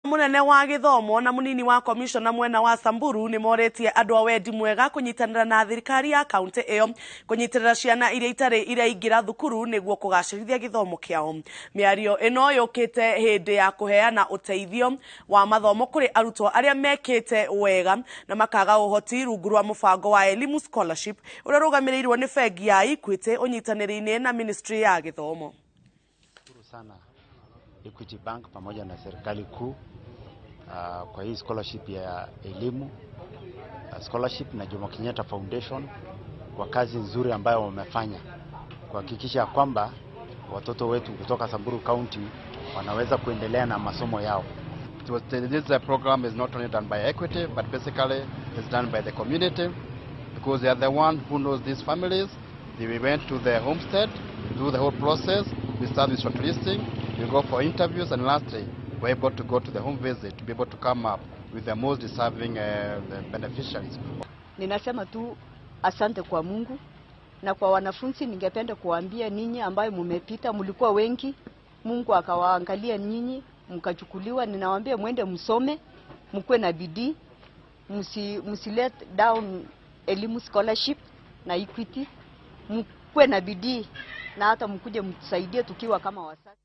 Munene wa gĩthomo na munini wa komishona mwena wa Samburu nĩ morĩtie andũ a wendi mwega kũnyitanĩra na thirikari ya kaunti ĩyo kũnyitĩrĩra ciana iria itarĩ iraingĩra thukuru nĩguo kũgacĩrithia gĩthomo kĩao. Mĩario ĩno yũkĩte hĩndĩ ya kũheana ũteithio wa mathomo kũrĩ arutwo arĩa mekĩte wega na makaga ũhoti rungu rwa mũbango wa Elimu Scholarship ũrĩa ũrũgamĩrĩirwo nĩ bengi ya Equity ũnyitanĩri-inĩ na ministry ya gĩthomo. Shukuru sana Equity Bank pamoja na serikali kuu kwa hii scholarship ya elimu scholarship na Jomo Kenyatta Foundation kwa kazi nzuri ambayo wamefanya kuhakikisha kwamba watoto wetu kutoka Samburu County wanaweza kuendelea na masomo yao. This program is not only done by Equity, but basically it's done by the community because they are the one who knows these families. They went to the homestead, do the whole process. We start with shortlisting, we go for interviews, and lastly, we're able to go to the home visit to be able to come up with the most deserving beneficiaries. Ninasema tu asante kwa Mungu na kwa wanafunzi. Ningependa kuwaambia ninyi ambayo mumepita, mlikuwa wengi, Mungu akawaangalia nyinyi mkachukuliwa. Ninawaambia mwende msome, mkuwe na bidii, msi let down Elimu Scholarship na Equity, mkuwe na bidii na hata mkuje mtusaidie tukiwa kama wazazi.